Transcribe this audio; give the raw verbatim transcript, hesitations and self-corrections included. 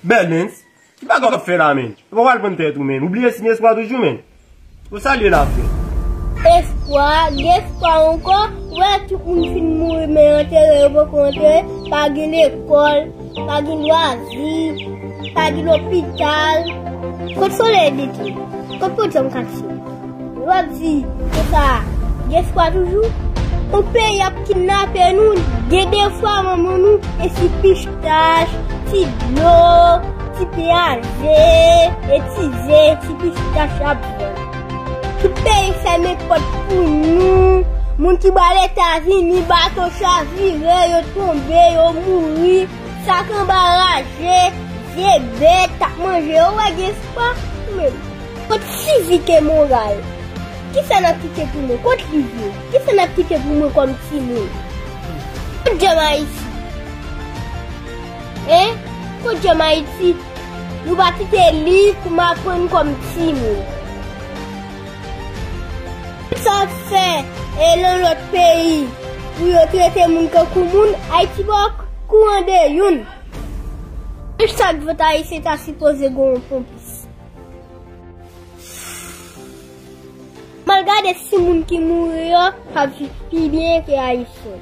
Bèlens, ki bagay w ap fè la, menn? Ou pa pral pran tèt ou, menn. Ou bliye siy espwa toujou, menn. Ou salye la, frè. Espwa, gen espwa ankò. Ou wè tout moun fin mouri, men antere yo poko antere. Pa gen lekòl, pa gen lwazi, pa gen lopital. Kot solèy dete? Kot pòt zanm katye? Yo ap di konsa, gen espwa toujou. Yon peyi ap kidnape nou, gen de fwa manman nou, e ti pistach, ti dlo, ti pen a ze, e ti ze, ti pistach ap vann. Tout peyi fèmen pòt pou nou. Moun ki ba Letazini, bato chavire, yo tonbe, yo mouri. Sak anba raje, vye bèt ap manje yo, wè gen espwa. Ou menm, kot sivik e moral? Kisa n ap kite pou mwen? Kot liv yo? Kisa n ap kite pou mwen kòm timoun? Kot djòm Ayiti? Hein? Kot djòm Ayiti? Nou pa kite liv pou m aprann kòm timoun. Sa ap fè e nan lòt peyi pou yo trete moun kankou moun, Ayiti pa kouran de youn. Chak vòt ayisyen ta sipoze gen yon ponpis. M al gade si moun ki mouri yo ap viv pi byen ke ayisyen.